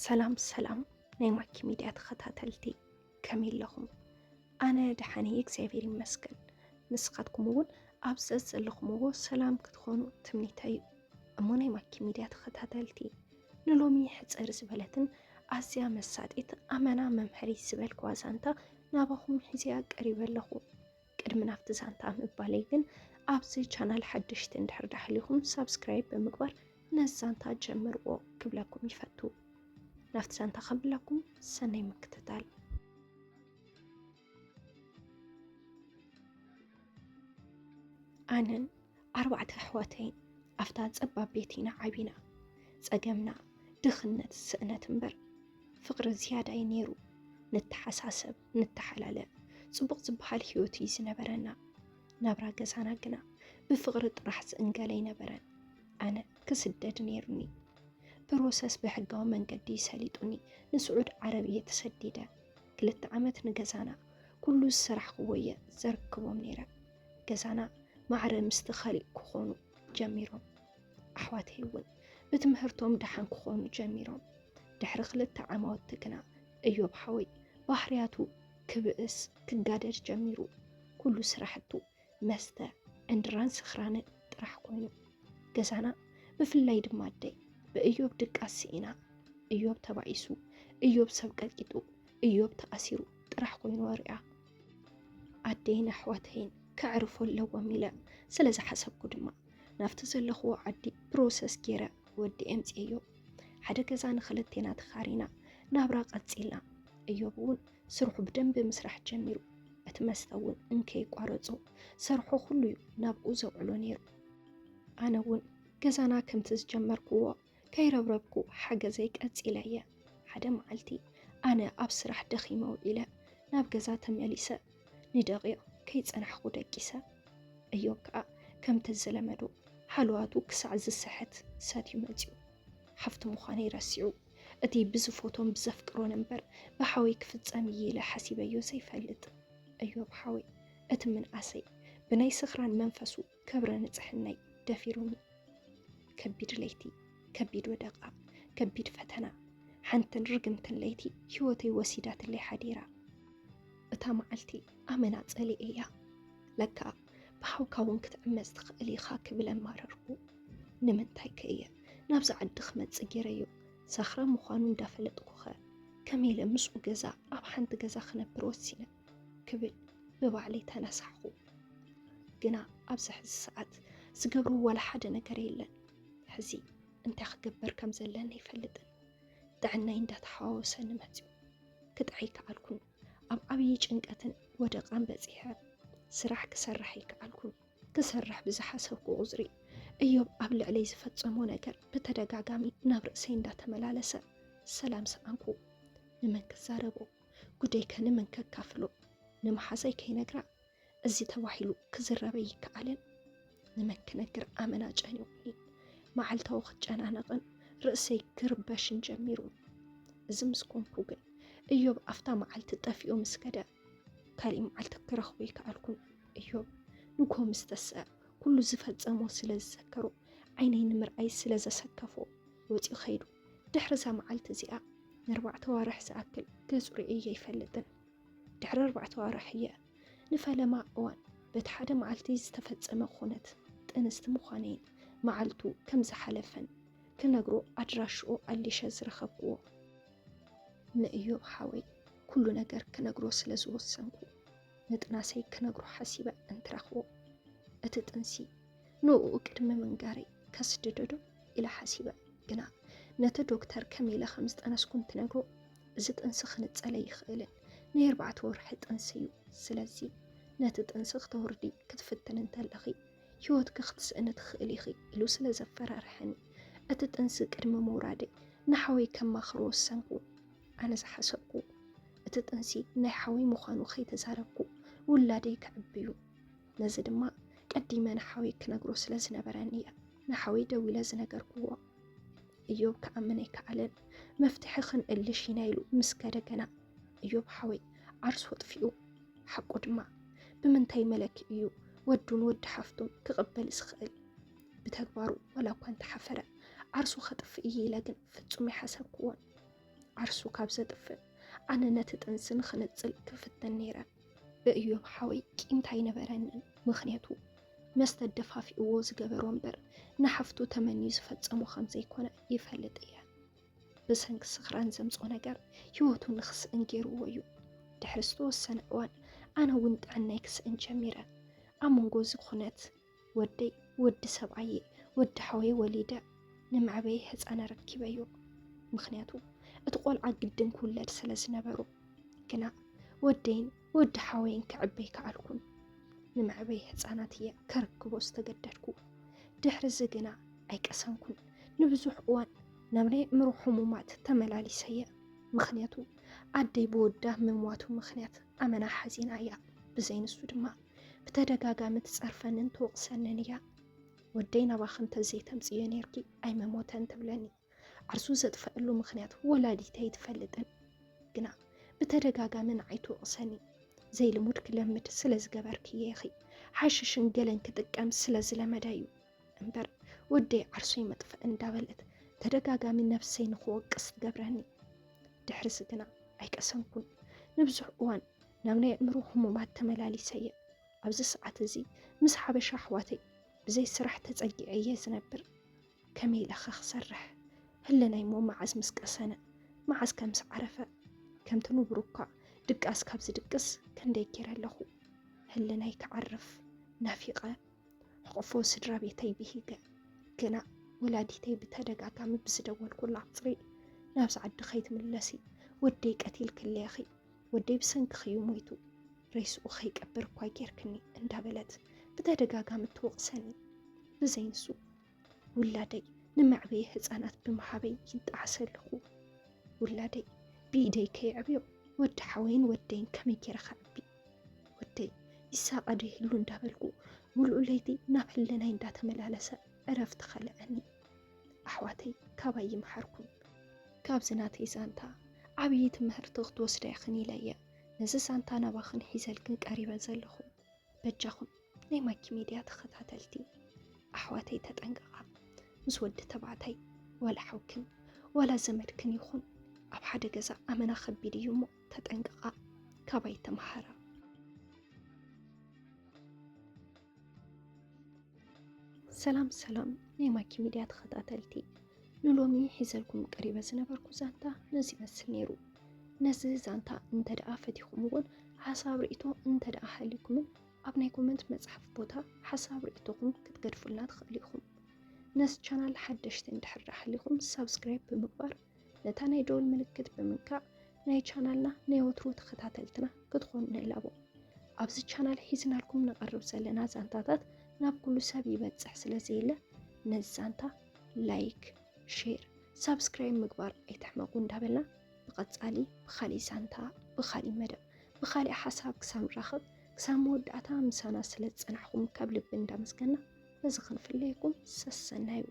ሰላም ሰላም ናይ ማኪ ሚድያ ተኸታተልቲ፣ ከመይ ኣለኹም? ኣነ ደሓን እየ፣ እግዚኣብሔር ይመስገን። ንስኻትኩም እውን ኣብ ዘዘለኹምዎ ሰላም ክትኾኑ ትምኒተይ እዩ። እሞ ናይ ማኪ ሚድያ ተኸታተልቲ፣ ንሎሚ ሕፅር ዝበለትን ኣዝያ መሳጢት ኣመና መምሀሪ ዝበልክዋ ዛንታ ናባኹም ሒዘያ ቀሪበ ኣለኹ። ቅድሚ ናብቲ ዛንታ ምባለይ ግን ኣብዚ ቻናል ሓደሽቲ እንድሕር ዳሕሊኹም ሳብስክራይብ ብምግባር ነዚ ዛንታ ጀምርዎ ክብለኩም ይፈቱ። ናብቲ ዛንታ ከብለኩም ሰናይ ምክትታል። ኣነን ኣርባዕተ ኣሕዋተይን ኣብታ ጸባብ ቤት ኢና ዓቢና። ጸገምና ድኽነት፣ ስእነት እምበር ፍቕሪ ዝያዳ እዩ ነይሩ። ንተሓሳሰብ፣ ንተሓላለ። ጽቡቕ ዝበሃል ህይወት እዩ ዝነበረና። ናብራ ገዛና ግና ብፍቕሪ ጥራሕ ዝእንገለ ኣይነበረን። ኣነ ክስደድ ነይሩኒ። ፕሮሰስ ብሕጋዊ መንገዲ ሰሊጡኒ ንስዑድ ዓረብ እየ ተሰዲደ። ክልተ ዓመት ንገዛና ኩሉ ዝሰራሕክዎ እየ ዘርክቦም ነይረ። ገዛና ማዕረ ምስቲ ካሊእ ክኾኑ ጀሚሮም። ኣሕዋተይ እውን ብትምህርቶም ደሓን ክኾኑ ጀሚሮም። ድሕሪ ክልተ ዓማውቲ ግና እዮብ ሓወይ ባህርያቱ ክብእስ ክጋደድ ጀሚሩ። ኩሉ ስራሕቱ መስተ፣ ዕንድራን ስኽራንን ጥራሕ ኮይኑ። ገዛና ብፍላይ ድማ ኣደይ ብእዮብ ድቃስ ስኢና። እዮብ ተባኢሱ፣ እዮብ ሰብ ቀጥቂጡ፣ እዮብ ተኣሲሩ ጥራሕ ኮይኑ ወሪኣ። ኣደይን ኣሕዋተይን ከዕርፎ ኣለዎም ኢለ ስለ ዝሓሰብኩ ድማ ናብቲ ዘለኽዎ ዓዲ ፕሮሰስ ገይረ ወዲ ኣምፅኤዮ። ሓደ ገዛ ንኽልቴና ተኻሪና ናብራ ቀፂልና። እዮብ እውን ስርሑ ብደንቢ ምስራሕ ጀሚሩ። እቲ መስተ እውን እንከይቋረጾ ሰርሖ ኩሉ እዩ ናብኡ ዘውዕሎ ነይሩ። ኣነ እውን ገዛና ከምቲ ዝጀመርክዎ ከይረብረብኩ ሓገዘይ ቀጺለ እየ። ሓደ መዓልቲ ኣነ ኣብ ስራሕ ደኺመ ውዒለ ናብ ገዛ ተመሊሰ ንደቂቕ ከይጸናሕኩ ደቂሰ። እዮብ ከኣ ከምቲ ዝለመዶ ሃለዋቱ ክሳዕ ዝስሕት ሰትዩ መጺኡ። ሓፍቱ ምዃነይ ረሲዑ፣ እቲ ብዝፈቶን ብዘፍቅሮን እምበር ብሓወይ ክፍጸም እየ ኢለ ሓሲበዮ ዘይፈልጥ እዮብ ሓወይ፣ እቲ ምንኣሰይ ብናይ ስኽራን መንፈሱ ክብረ ንጽሕናይ ደፊሩኒ። ከቢድ ለይቲ፣ ከቢድ ወደቓ፣ ከቢድ ፈተና። ሓንትን ርግምትን ለይቲ ህይወተይ ወሲዳትለይ ሓዲራ። እታ መዓልቲ ኣመና ጸሊኤያ። ለካ ብሓውካ እውን ክትዕመጽ ትኽእል ኢኻ ክብል ኣማረርኩ። ንምንታይ ከ እየ ናብዚ ዓዲ ክመጽእ ገይረዮ? ሳኽራም ምዃኑ እንዳፈለጥኩኸ ከመይ ኢለ ምስኡ ገዛ ኣብ ሓንቲ ገዛ ክነብር ወሲነ? ክብል ብባዕለይ ተነሳሕኹ። ግና ኣብዚ ሕዚ ሰዓት ዝገብሮ ዋላ ሓደ ነገር የለን። ሕዚ እንታይ ክገብር ከም ዘለኒ ኣይፈልጥን። ጥዕናይ እንዳተሓዋወሰኒ መጺኡ። ክጥዕይ ከኣልኩን ኣብ ዓብዪ ጭንቀትን ወደቓን በጺሐ። ስራሕ ክሰርሕ ኣይከኣልኩን። ክሰርሕ ብዝሓሰብኩ ቁጽሪ እዮብ ኣብ ልዕለይ ዝፈጸሞ ነገር ብተደጋጋሚ ናብ ርእሰይ እንዳተመላለሰ ሰላም ሰኣንኩ። ንመን ክዛረቦ? ጉደይ ከ ንመን ከካፍሎ? ንመሓዛይ ከይነግራ? እዚ ተባሂሉ ክዝረብ ኣይከኣልን። ንመን ክነግር ኣመና ጨኒቑኒ። መዓልታዊ ክጨናነቕን ርእሰይ ክርበሽን ጀሚሩ። እዚ ምስ ኮንኩ ግን እዮብ ኣብታ መዓልቲ ጠፊኡ ምስ ከደ ካሊእ መዓልቲ ክረኽቦ ኣይከኣልኩን። እዮብ ንግሆ ምስ ተስአ ኩሉ ዝፈጸሞ ስለ ዝዘከሮ ዓይነይ ንምርኣይ ስለ ዘሰከፎ ወጺኡ ከይዱ። ድሕሪ እዛ መዓልቲ እዚኣ ንኣርባዕተ ኣዋርሕ ዝኣክል ገጹ ርእየ ኣይፈልጥን። ድሕሪ ኣርባዕተ ኣዋርሕ እየ ንፈለማ እዋን በቲ ሓደ መዓልቲ ዝተፈጸመ ኹነት ጥንስቲ ምዃነይን መዓልቱ ከም ዝሓለፈን ክነግሮ ኣድራሽኡ ኣሊሸ ዝረኸብክዎ። ንእዮብ ሓወይ ኩሉ ነገር ክነግሮ ስለ ዝወሰንኩ ንጥናሰይ ክነግሮ ሓሲበ እንትረኽቦ እቲ ጥንሲ ንእኡ ቅድሚ ምንጋረይ ከስድዶ ዶ ኢለ ሓሲበ። ግና ነቲ ዶክተር ከመይ ኢለ ከም ዝጠነስኩ እንትነግሮ እዚ ጥንሲ ክንጸል ኣይኽእልን፣ ናይ ኣርባዕተ ወርሒ ጥንሲ እዩ። ስለዚ ነቲ ጥንሲ ክተውርዲ ክትፍትን እንተለኺ ህይወትኪ ክትስእኒ ትኽእሊ ኢኺ ኢሉ ስለ ዘፈራርሐኒ እቲ ጥንሲ ቅድሚ ምውራደይ ንሓወይ ከማኽሮ ወሰንኩ። ኣነ ዝሓሰብኩ እቲ ጥንሲ ናይ ሓወይ ምዃኑ ከይተዛረብኩ ውላደይ ክዕብዩ። ነዚ ድማ ቀዲመ ንሓወይ ክነግሮ ስለ ዝነበረኒ እየ ንሓወይ ደዊለ ዝነገርክዎ። እዮብ ክኣምን ኣይከኣለን። መፍትሒ ክንእልሽ ኢና ኢሉ ምስ ከደ ገና እዮብ ሓወይ ዓርሱ ኣጥፊኡ። ሓቁ ድማ ብምንታይ መለኪ እዩ ወዱን ወዲ ሓፍቱን ክቕበል ዝኽእል? ብተግባሩ ዋላ እኳ እንተሓፈረ ዓርሱ ከጥፍእ እዩ ኢለ ግን ፍጹም ኣይሓሰብክዎን። ዓርሱ ካብ ዘጥፍእ ኣነ ነቲ ጥንሲ ንኽንጽል ክፍትን ነይረ። ብእዮብ ሓወይ ቂምታ ኣይነበረንን፣ ምኽንያቱ መስተ ደፋፊእዎ ዝገበሮ እምበር ንሓፍቱ ተመንዩ ዝፈጸሞ ከም ዘይኮነ ይፈልጥ እየ። ብሰንኪ ስኽራን ዘምጽኦ ነገር ህይወቱ ንኽስእን ገይርዎ እዩ። ድሕሪ ዝተወሰነ እዋን ኣነ እውን ጥዕናይ ክስእን ጀሚረ። ኣብ መንጎ እዚ ኩነት ወደይ ወዲ ሰብኣየ ወዲ ሓወይ ወሊደ፣ ንመዕበይ ህፃን ኣረኪበዮ። ምኽንያቱ እቲ ቆልዓ ግድን ክውለድ ስለ ዝነበሮ። ግና ወደይን ወዲ ሓወይን ክዕበይ ከኣልኩን። ንመዕበይ ህፃናት እየ ከረክቦ ዝተገደድኩ። ድሕሪ እዚ ግና ኣይቀሰንኩን። ንብዙሕ እዋን ናብ ናይ ኣእምሮ ሕሙማት ተመላሊሰ እየ። ምኽንያቱ ኣደይ ብወዳ ምሟቱ ምኽንያት ኣመና ሓዚና እያ። ብዘይ ንሱ ድማ ብተደጋጋሚ ትጸርፈንን ትወቕሰንን እያ። ወደይ ናባኺ እንተዘይተምጽዮ ነይርኪ ኣይመሞተን ትብለኒ። ዓርሱ ዘጥፈኣሉ ምኽንያት ወላዲተይ ኣይትፈልጥን። ግና ብተደጋጋሚ ንዓይ ትወቕሰኒ። ዘይልሙድ ክለምድ ስለ ዝገበርክዮ ኢኺ። ሓሽሽን ገለን ክጥቀም ስለ ዝለመደ እዩ። እምበር ወደይ ዓርሶይ መጥፍእ እንዳበለት ተደጋጋሚ ነብሰይ ንኽወቅስ ትገብረኒ። ድሕርዚ ግና ኣይቀሰንኩን። ንብዙሕ እዋን ናብ ናይ ኣእምሮ ህሙማት ተመላሊሰ እየ። ኣብዚ ሰዓት እዚ ምስ ሓበሻ ኣሕዋተይ ብዘይ ስራሕ ተጸጊዐ እየ ዝነብር። ከመይ ኢለ ኸ ክሰርሕ? ህልናይ እሞ መዓዝ ምስ ቀሰነ? መዓዝ ከ ምስ ዓረፈ? ከምቲ ንቡር እኳ ድቃስ ካብ ዝድቅስ ክንደይ ገይረ ኣለኹ። ህልናይ ክዓርፍ ናፊቐ። ሕቑፎ ስድራ ቤተይ ብሂገ። ግና ወላዲተይ ብተደጋጋሚ ብዝደወልኩላ ቁጽሪ፣ ናብዚ ዓዲ ከይትምለሲ፣ ወደይ ቀቲልክለይ ኢኺ፣ ወደይ ብሰንክኺ እዩ ሞይቱ፣ ሬስኡ ከይቀብር እኳ ጌርክኒ እንዳበለት ብተደጋጋሚ ትወቕሰኒ። ብዘይ ንሱ ውላደይ ንመዕበዪ ህጻናት ብምሃበይ ይጠዓስ ኣለኹ። ውላደይ ብኢደይ ከይዕብዮ ወዲ ሓወይን ወደይን ከመይ ገይረ ከዕቢ? ወደይ ይሳቐ ዶ ይህሉ እንዳበልኩ፣ ምሉእ ለይቲ ናብ ህልናይ እንዳተመላለሰ ዕረፍቲ ከልኣኒ። ኣሕዋተይ፣ ካባይ ይምሓርኩም። ካብዚ ናተይ ዛንታ ዓብዪ ትምህርቲ ክትወስዳ ኢኽን ኢለ እየ ነዚ ዛንታ ናባኽን ሒዘልክን ቀሪበ ዘለኹ። በጃኹም ናይ ማኪ ሚድያ ተኸታተልቲ ኣሕዋተይ ተጠንቀቓ። ምስ ወዲ ተባዕታይ ዋላ ሓውክን ዋላ ዘመድክን ይኹን ኣብ ሓደ ገዛ ኣመና ከቢድ እዩ እሞ ተጠንቀቓ። ካባይ ተምሃራ። ሰላም ሰላም ናይ ማኪ ሚድያ ተኸታተልቲ፣ ንሎሚ ሒዘልኩም ቀሪበ ዝነበርኩ ዛንታ ነዚ ይመስል ነይሩ። ነዚ ዛንታ እንተ ደኣ ፈቲኹምዎን ሓሳብ ርእይቶ እንተ ደኣ ሃልዩኩምን ኣብ ናይ ኮመንት መጽሓፍ ቦታ ሓሳብ ርእይቶኹም ክትገድፉልና ትኽእሉ ኢኹም። ነዚ ቻናል ሓደሽቲ እንድሕር ደኣ ሃሊኹም ሳብስክራይብ ብምግባር ነታ ናይ ደወል ምልክት ብምንካእ ናይ ቻናልና ናይ ወትሩ ተኸታተልትና ክትኾኑ ንላቦ። ኣብዚ ቻናል ሒዝናልኩም ነቐርብ ዘለና ዛንታታት ናብ ኩሉ ሰብ ይበጽሕ ስለ ዘየለ ነዚ ዛንታ ላይክ፣ ሼር፣ ሳብስክራይብ ምግባር ኣይትሕመቑ እንዳበልና ብቐጻሊ ብኻሊእ ዛንታ፣ ብኻሊእ መደብ፣ ብኻሊእ ሓሳብ ክሳብ ንራኸብ ክሳብ መወዳእታ ምሳና ስለ ዝጸናሕኩም ካብ ልቢ እንዳመስገና በዚ ክንፍለየኩም ሰሰናዩ።